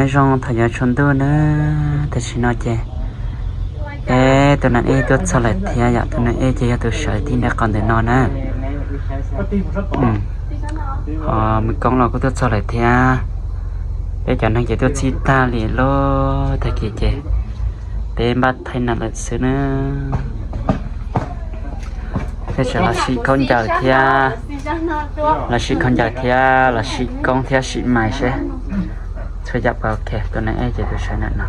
Nyob zoo thaum yuav tsaus ntuj na, tam sim no ces peb tus nas ej tuaj txog lawm thiab yom, tus nas ej ces yog tus sawv tib nraim qhov ntawm no na. Ho me koob los kuj tuaj txog lawm thiab. Peb cov neeg ces tuaj txhij tag li lauj, tag kis ces peb npaj thaij nas lawm xwb na. Peb tseem los sim khaub ncaws thiab, los sim khaub ncaws thiab los sim koob thiab sim mais seb txhua yam puas ok. Tus nas ej ces tus sawv ntawm no,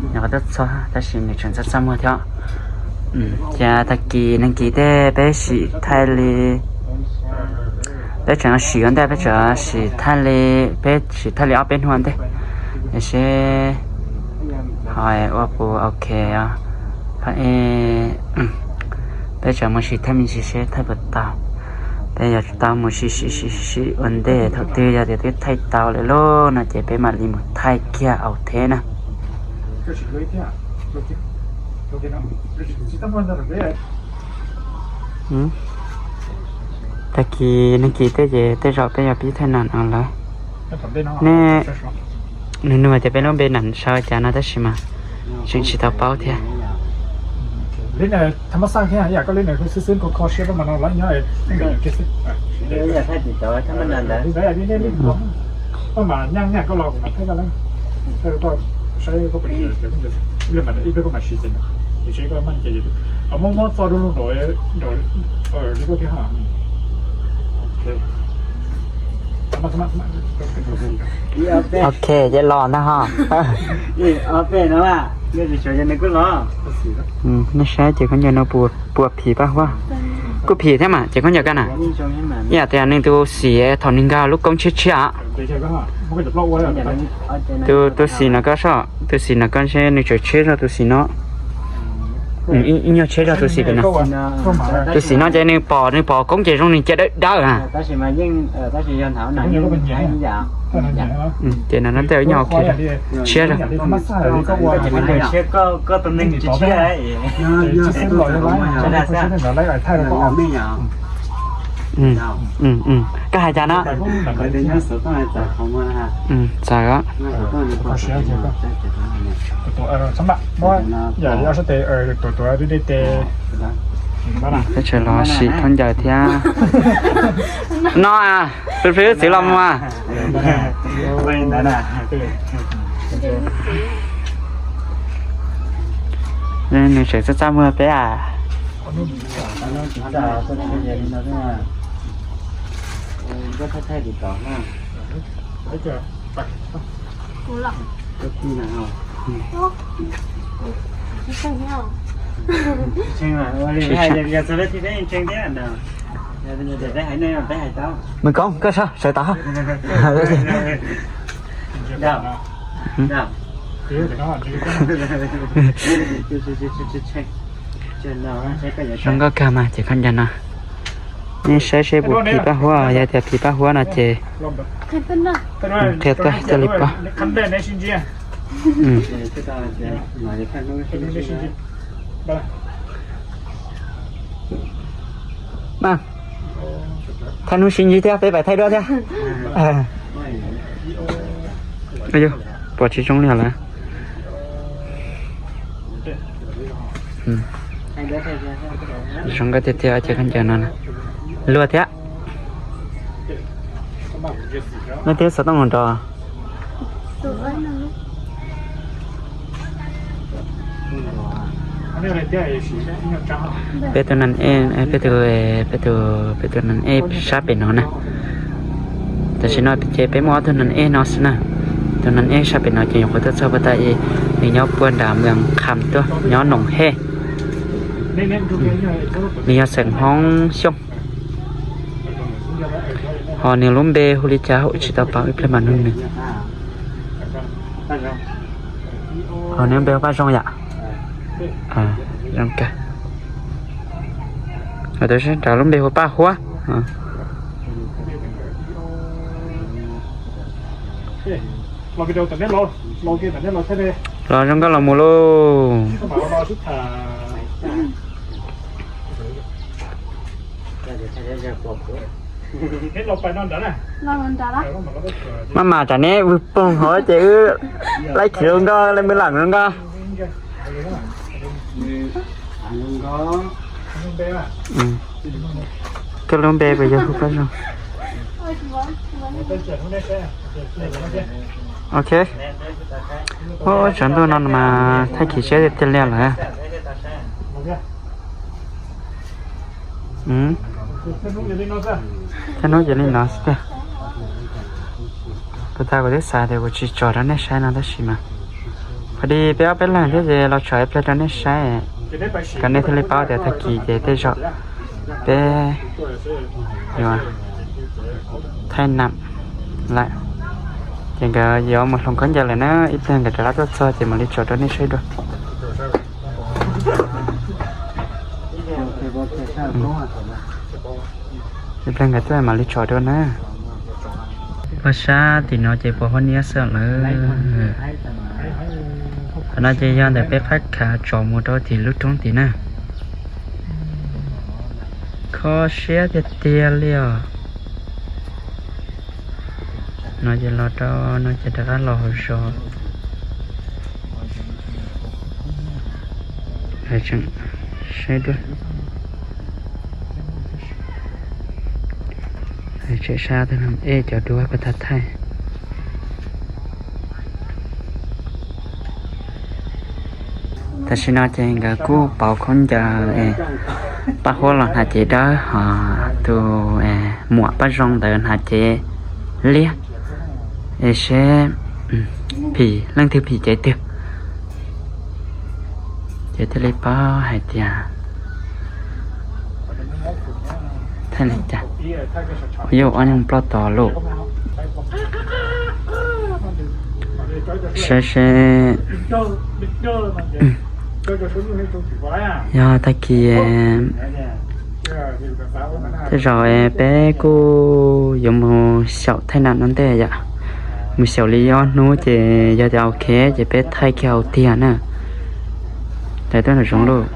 nws qhov tuaj txog tab sis nws tseem txaj txaj muag thiab. Ces tag kis neeg kis tej peb sim thaij li, peb tseem sim ua ntej, peb tseem sim thaij li, peb sim thaij li ob peb hnub ua ntej, es seb ho ua puas ok os. Peb tseem mus sim thaij me ntsis seb thaij puas tau. Peb yuav tau mus sim sim sim sim ua ntej, thaum twg yog tias twb thaij tau lawm lauj no ces peb mam li mus thaij kiag aus thiab na. Tag kis neeg kis tej ces tej zaum peb yuav pib thaij nas no lawm. Nej, nws nug tias peb lub npe nas sau cas no tab sis mas tseem tsis tau paub thiab. Ok, ces los ntag ho. Nej saib ces khaub ncaws no puas phim paj huab. Kuj phim thiab mas ces khaub ncaws kaj na. Ib yam tias nws tus xim thaum nws nkag lub koob tshiab tshiab. Tus xim no koj soj, tus xim no koj ntshe nws tseem tsheb zog tus xim no. Ib nyuag tsheb zog tus xim pem no. Tus xim no ces nws pom, nws pom koob ces zoo nws cia dawb dawb. Ces no no tej ib nyuag ok, tshiab zog. Koj hais cas no? Txawm. Peb tseem los sim khaub ncaws thiab. No, peb txiv los mus. Nws tseem txaj txaj muag peb a. Mws Koob, koj sawv tod. Zoo nkauj kawg mas ces khaub ncaws no. Nej saib seb puas phim paj huab, yog tias phim paj huab no ces qhia tuaj cia li pom. Thaij hnub sib ntsib thiab, peb pais thaij duab thiab. Pom tsis zoo li lawm. Zoo nkauj tiag tiag ces khaub ncaws no luag thiab. Leej twg xov tooj los nrog? Peb tus nas ej, peb tus, peb tus, peb tus nas ej sab pem no na. Tam sim no ces peb muaj ob tug nas ej no xwb na. Tus nas ej sab pem no ces nyuam qhuav tuaj txog puag ta, nws nyob puag nram Moos Kham tuaj, nyob Noom Hej. Nws yog xeem Hmoob Xyooj. Ho nws lub npe hu li cas tsis tau paub, ib pliag mam nug nws. Ho nws lub npe hu Paj Zoo yom? Zoo kawg. Tus sab nraud lub npe hu Paj Huab. Los zoo nkauj los mus lauj. Maj mam tsam neb vwg poog hov ces wb laib khiv zoo nkauj, laib mw lam zoo nkauj. Koj lub npe puas yog hu Paj Zoo? Ok. Ub, tshav ntuj no mas thaij khiv siab tiag tiag li lawm. Thaj hnub ces li no xwb tiag. Kuv tas kuv twb xav tias kuv tsis tso rau nej saib no tab sis mas pho di peb ob peb leeg thiab ces los tso ib pliag rau nej saib. Kom nej thiaj li paub tias tag kis ces tej zaum peb yuav thaij nam lawm. Ces nkawd yuav mus hloov khaub ncaws lawm na, ib pliag nkawd rov qab tuaj txog ces mam li tso rau nej saib dua. Ib pliag nkawd tuaj mam li tso dua na. Pog sab tim no ces pos huab niab xwb lawm. Qhov no ces yog ntawm peb qab khav tsom mus rau tim lub roob tim na. Kho siab tiag tiag li os. No ces los rau no ces rov qab los hauv zos. Saib dua. Tseem sab tag no ej cov duab puag ta thaij. Tam sim no ces nkawd kuj pauv khaub ncaws, Paj Huab los hnav cev dawb, ho tus muam Paj Zoo ntawd hnav cev liab, es seb phim leej twg phim cev twg, ces thiaj li paub hais tias thaij li cas. Ua yog ob nyuag ploj tod lauj. Saib seb yog tag kis tej zaum peb kuj yuav mus xyaum thaij nam no ntej yom. Mus xyaum li ob hnub ces yog tias ok ces peb thaij kiag hauv tiag na. Tais tuaj nram zoov lauj.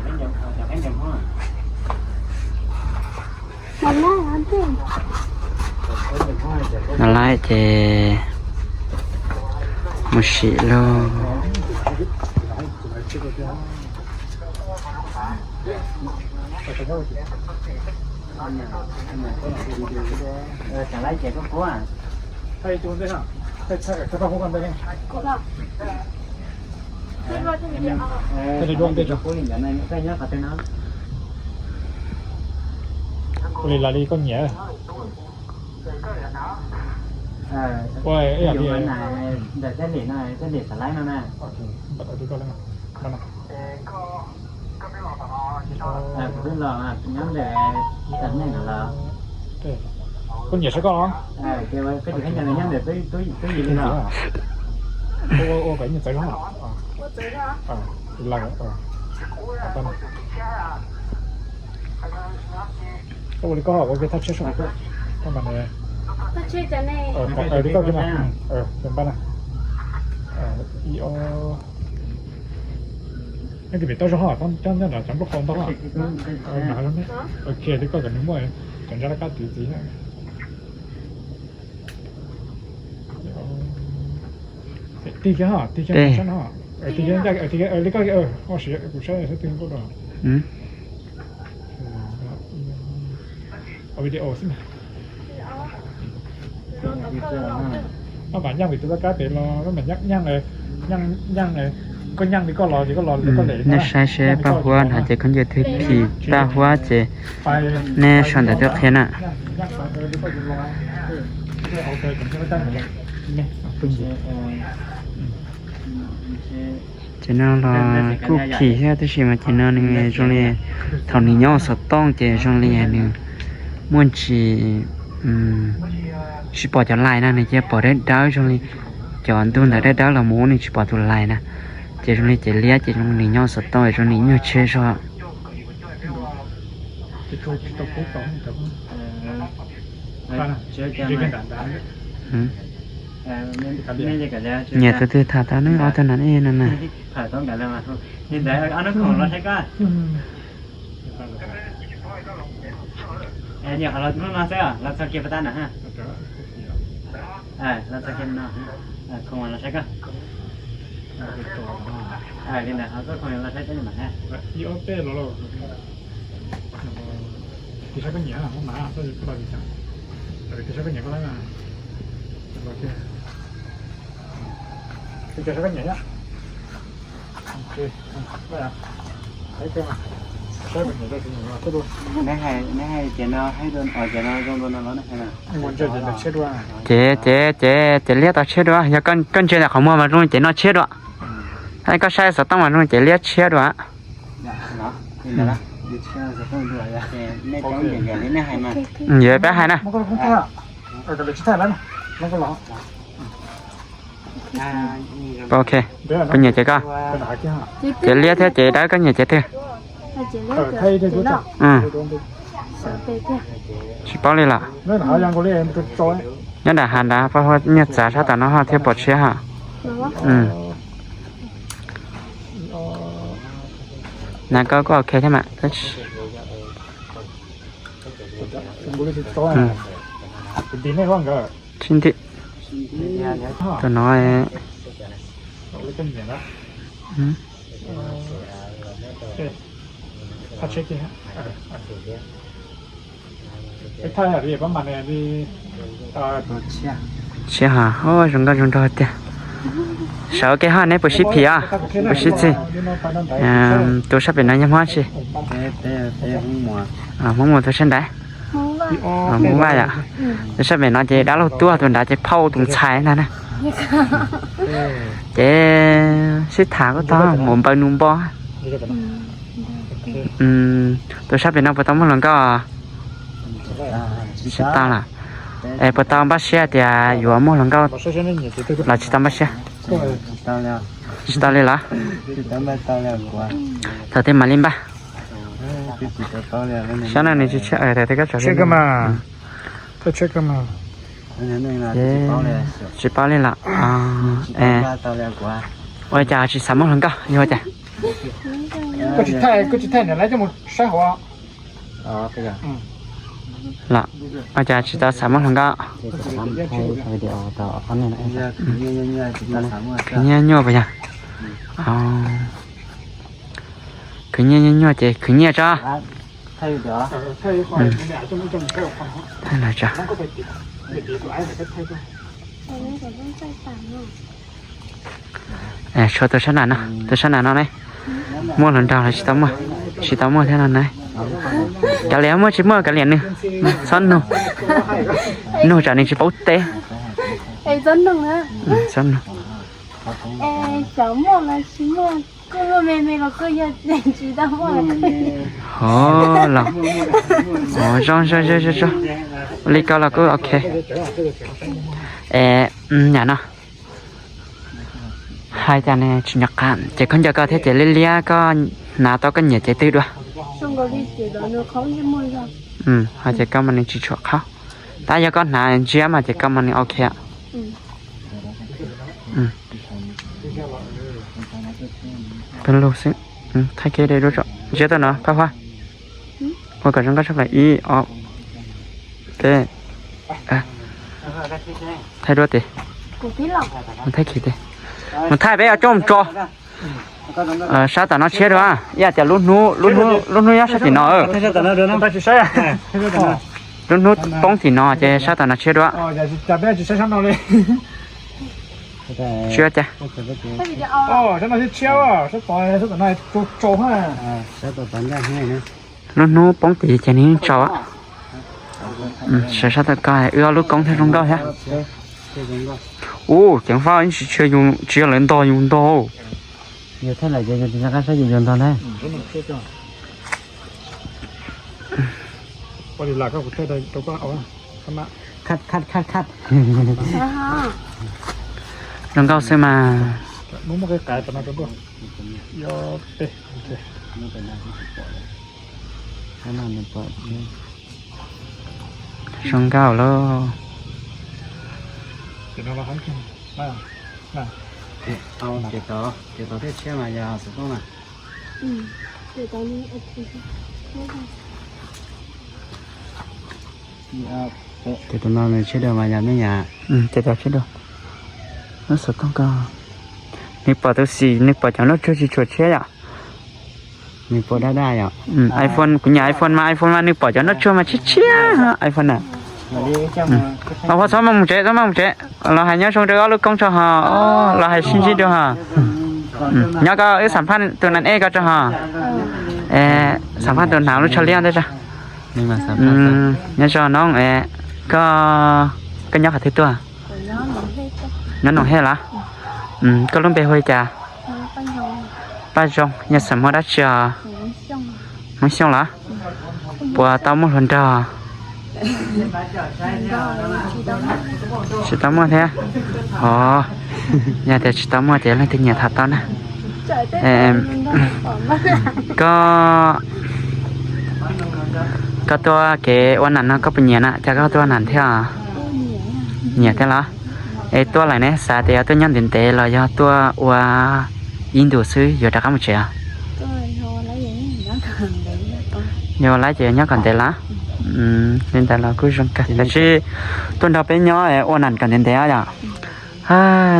No lawm ces mus sim lauj. Ua li lawv li koj nyiam. Ua ib yam li Koj nyiam saib koj los? Ua kom ib nyuag txawv zog. Koj ua li koj ua ke thaj tshiab soj. Koj mas li koj ke mas. Npaj na. Neb kis pem toj zog ho cov nyob no cov nplooj qau ntau. Ok, li koj kom nws muaj cov ntsab laj kab tiv txiv. Tig kiag ho, tig kiag sab no. Tig kiag, tig kiag li koj, kuv saib sab twg nkaus dua. Ua video xwb mas. Maj mam nyaaj vim tus laj kab pem los maj mam nyaaj, nyaaj, koj nyaaj li koj los ces koj los li koj lem. Nej saib seb Paj Huab no ces khaub ncaws twg phim Paj Huab ces nej sau ntawv tuaj qhia na. Ces no los kuj phim thiab tab sis mas ces no nws zoo li thaum nws nyob xov tooj ces zoo li nws muaj ntsis tsis pom cov lais na, nws cia pom dawb dawb zoo li cov ntug ntawd dawb dawb los mus ua nws tsis pom tus lais na. Ces zoo li cev liab ces zoo nws nyob xov tooj zoo nws nyuag tsheb zog. Nyiam tus twg tham tau ne, ob tug no ne no na. Nyuam qhuav los hnub no xwb os, los txog kiag puas tab na ha. Los txog kiag no, khoom los saib koj. Li ntawd ho koj khoom los saib peb mam ha. Ib ob peb los lauj. Tig saib koj nyiam, muaj mas txhob tig saib koj nyiam koj lawm na. Tig saib koj nyiam thiab. Ces ces ces ces liab tau tshiab dua, yog koj ntsia ntawm qhov muag mas zoo li ces no tshiab dua. Koj saib xov tooj mas zoo li ces liab tshiab dua. Yog peb hais na. Ok, koj nyiam ces koj. Ces liab thiab ces dawb koj nyiam ces twg? Tsis paub li lawm. Nyob nram hav nrad pab huab nyuag txav sab tom no ho thiab pom tshiab ha. Nab koj kuj ok thiab mas. Tsis nti. Tus no tshiab ha, zoo nkauj zoo nraug tiag. Sawv ua ke ho neb puas sib phim os, puas sib txig? Tus sab pem no yog Hmoob tsi? Hmoob Muas tus sab nrad. Hmoob Vaj yom. Tus sab pem no ces dab laug Tuaj, tus nrad ces phauj tus ntxhais ntag na. Ces sib tham kuj tau mus npaws nus npo. Tus sab pem no puas tau muaj hluas nkauj? Tsis tau lawm. Es puas tau npaj siab tias yuav muaj hluas nkauj los tsis tau npaj siab? Tsis tau li lawm. Thaum twg mam li npaj? Sab no nws tsis tshiab, thaum twg koj tso. Tsis paub li lawm. Ua cas tsis xav muaj hluas nkauj yog ua cas? Los ua cas tsis tau xav muaj hluas nkauj? Khwv nyiaj nyuaj puas yog? Khwv nyiaj nyuaj nyuaj ces khwv nyiaj tso. Thaij lawm tso. Tshuav tus sab nam no, tus sab nam no ne, muaj hluas nraug los tsis tau muaj, tsis tau muaj thiab no ne. Kav liam muaj tsis muaj kav liam nws, txhob nug, nug tsam nws tsis paub teb. Txhob nug. Ho los, zoo zoo zoo zoo, li ko los kuj ok. Es, yam no hais cas nws tsis nyuam qhuav ces khaub ncaws koj thiab ces liab liab koj hnav tau koj nyiam ces twg dua. Ho ces koj mas nws tsis tshua qhaub, tab yog koj hnav ntsiab mas ces koj mas nws ok. Peb lug xwb, thaij kiag dua tso, ntsiab tau no Phaj Huab. Ua kom zoo nkauj tshaj plaws ib ob. Thaij duab tid. Mus thaij kiag tid. Mus thaij peb coj mus tso. Sab tom no tshiab dua, ib yam tias lub hnub, lub hnub nyob sab tim no. Lub hnub poob tim no ces sab tom no tshiab dua. Tsis ua cas. Lub hnub poob tid ces nws yeej tsaus. Sawv sab tom ko wb ob lub koob thiaj zoo nkauj thiab. Ub, ceev faj tsis tshia, tsis yog lawv ntog, yus ntog. Zoo nkauj xwb mas. Zoo nkauj lauj. Ces tus no nws tshiab dua mas yog me nyuam. Ces tus tshiab dua. Lub xov tooj ko, nws pom tus xim, nws pom cov nroj tsuag tsis tshua tshiab yom. Nws pom daj daj yom. iPhone, kuv nyiam iPhone mas, iPhone mas nws pom cov nroj tsuag mas tshiab tshiab. iPhone na. Os, txhob maj mus tsev, txhob maj mus tsev. Los hais nyob zoo rau ob lub koob tso ho. Los hais sib ntsib dua ho. Nyob koj, wb xam phaj tus nas ej ko tso ho. Xam phaj tus hnav lub tsho liab ntej tso. Nyob zoo noob, koj, koj nyob qhov twg tuaj? Nyob Noom Hej los? Koj lub npe hu li cas? Paj Zoo, yog xam muaj dab tsi os? Hmoob Xyooj los? Puas tau muaj hluas nraug? Tsis tau muaj thiab. Os, yog tias tsis tau muaj ces leej twg nyiam tham tau na. Koj, koj tuaj kev ua nam no koj puas nyiam na, cas koj tuaj ua nam thiab? Nyiam thiab los? Es tuaj lawm ne xav tias yuav tuaj nyob ntev ntev los yog tuaj ua ib ntus xwb yuav rov qab mus tsev os? Yog ua laib ces nyob kom ntev los? Li ntawd los kuj zoo kawg, tab sis tuaj nrog peb nyob ua nam kom ntev ntev os yom.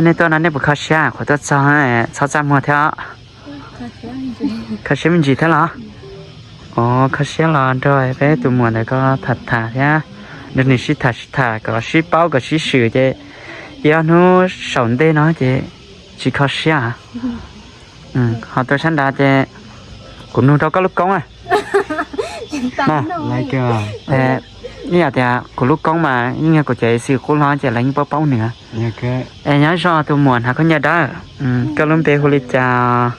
Nej tuaj no nej puas kho siab, qhuav tuaj txog txhob txaj muag thiab. Kho siab me ntsis thiab los? Os, kho siab los nrog peb tus muam ntawd ko tham tham thiab, nrog nws sib tham sib tham kom sib paub kom sib swm ces ib ob hnub saum ntej no ces tsis kho siab. Ho tuaj sab nrad ces kuv nug rau koj lub koob na. Ib yam tias kuv lub koob mas yeej yog kuv cov xib qub hlob ces lawv yeej paub paub nws. Es nyob zoo tus muam hnav khaub ncaws dawb, koj lub npe hu li cas?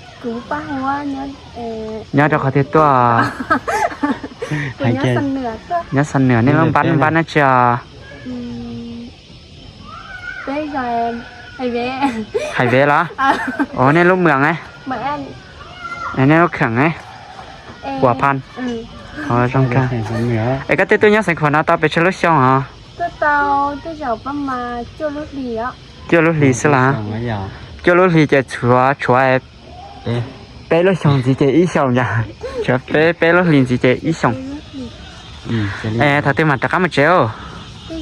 Nyob rau qhov twg tuaj? Nyob Xam Nwm, nej lub npab npab nab tsi os? Hais Vev los? Ua nej lub mws, nej lub kheem, Huam Phas. Zoo kawg. Es koj twb tuaj nyob Xeev Khuam no tau pes tsawg lub xyoo os? Cuaj lub hlis xwb los? Cuaj lub hlis ces tshuav, tshuav peb lub xyoo ntxiv ces ib xyoos yom. Tshuav peb, peb lub hlis ntxiv ces ib xyoos. Es thaum twg mam rov qab mus tsev? Txog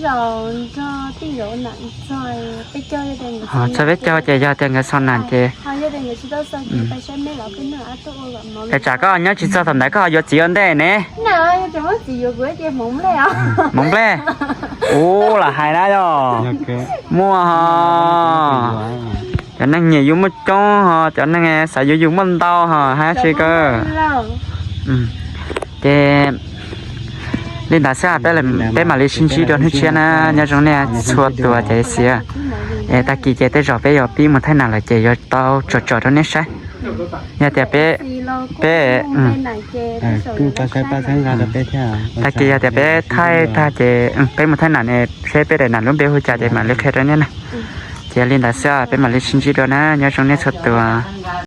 peb caug ces yog tias nkawd xaus nam ces, es tsam koj nyob tsis txog thaum ntawd koj ho yuav txiv ua ntej ne. Hmoov nplej. Ub, lam hais na yog. Muaj ho. Cov neeg nyiam yus muaj coob ho, cov neeg xav yuav yus muaj ntau ho, hais tsis kawg. Ces li ntawd xwb, peb mam li sib ntsib dua hnub tshiab na. Nyob zoo nej txhua tus cov xiv. Es tag kis ces tej zaum peb yuav pib mus thaij nam lawm ces yuav tau tsom tsom rau nej saib. Yog tias peb, peb, tag kis yog tias peb thaij tag ces peb mus thaij nam ne, seb peb daim nam lub npe hu cas ces mam li qhia rau nej na. Ces li ntawd xwb, peb mam li sib ntsib dua na, nyob zoo nej txhua tus.